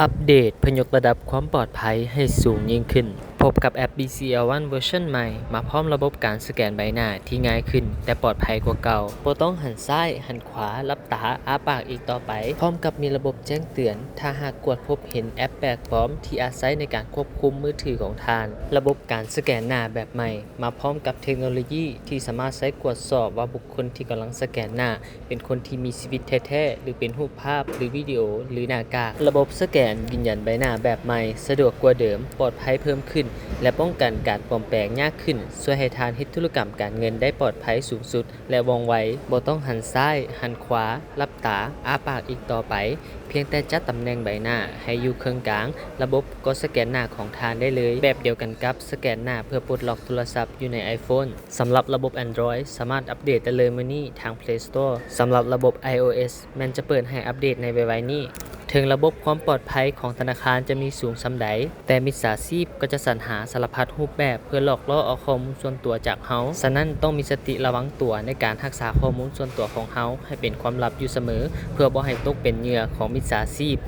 ອັບເດດເພື່ອຍົກລະດັບຄວາມປອດໄພໃຫ້ສູງຍິ່ງຂຶ້ນ. ພົບກັບແອັບ ບີຊີແອລວັນ ເວີຊັນໃໝ່ ມາພ້ອມລະບົບການສະແກນໃບໜ້າທີ່ງ່າຍຂຶ້ນ ແລະ ປອດໄພກວ່າເກົ່າ. ບໍ່ຕ້ອງຫັນຊ້າຍ, ຫັນຂວາ, ຫຼັບຕາ, ອ້າປາກອີກຕໍ່ໄປ, ພ້ອມກັບມີລະບົບແຈ້ງເຕືອນ ຖ້າຫາກກວດພົບເຫັນແອັບແປກປອມທີ່ອາໄສໃນການຄວບຄຸມມືຖືຂອງທ່ານ. ລະບົບການສະແກນໜ້າແບບໃໝ່ ມາພ້ອມກັບເທັກໂນໂລຢີທີ່ສາມາດໃຊ້ກວດສອບວ່າບຸກຄົນທີ່ກຳລັງສະແກນໜ້າ ເປັນຄົນທີ່ມີຊີວິດແທ້ໆ ຫຼື ເປັນຮູບພາບ ຫຼື ວິດີໂອ ຫຼື ໜ້າກາກ. ລະບົບສະແກນຢືນຢັນໃບໜ້າແບບໃໝ່ ສະດວກກວ່າເດີມ, ປອດໄພເພີ່ມຂຶ້ນ ແລະ ປ້ອງກັນການປອມແປງຍາກຂຶ້ນ, ຊ່ວຍໃຫ້ທ່ານເຮັດທຸລະກຳການເງິນໄດ້ປອດໄພສູງສຸດ ແລະ ວ່ອງໄວ. ບໍ່ຕ້ອງຫັນຊ້າຍ, ຫັນຂວາ, ຫຼັບຕາ, ອ້າປາກອີກຕໍ່ໄປ, ພຽງແຕ່ຈັດຕຳແໜ່ງໃບໜ້າໃຫ້ຢູ່ເຄິ່ງກາງ, ລະບົບກໍສະແກນໜ້າຂອງທ່ານໄດ້ເລີຍ, ແບບດຽວກັນກັບສະແກນໜ້າເພື່ອປົດລັອກໂທລະສັບຢູ່ໃນ iPhone. ສຳລັບລະບົບ Android ສາມາດອັບເດດໄດ້ເລີຍມື້ນີ້ທາງ Play Store. ສຳລັບລະບົບ iOS ແມ່ນຈະເປີດໃຫ້ອັບເດດໃນໄວໆນີ້. ເຖິງລະບົບຄວາມປອດໄພຂອງທະນາຄານຈະມີສູງສ່ຳໃດ, ແຕ່ມິດສາຊີບກໍຈະສັນຫາສາລະພັດຮູບແບບເພື່ອຫຼອກລໍ້ເອົາຂໍ້ມູນສ່ວນຕົວຈາກເຮົາ. ສະນັ້ນ, ຕ້ອງມີສະຕິລະວັງຕົວໃນການຮັກສາຂໍ້ມູນສ່ວນຕົວຂອງເຮົາໃຫ້ເປັນຄວາມລັບຢູ່ສະເໝີ ເພື່ອບໍ່ໃຫ້ຕົກເປັນເຫຍື່ອຂອງມິດສາຊີບ.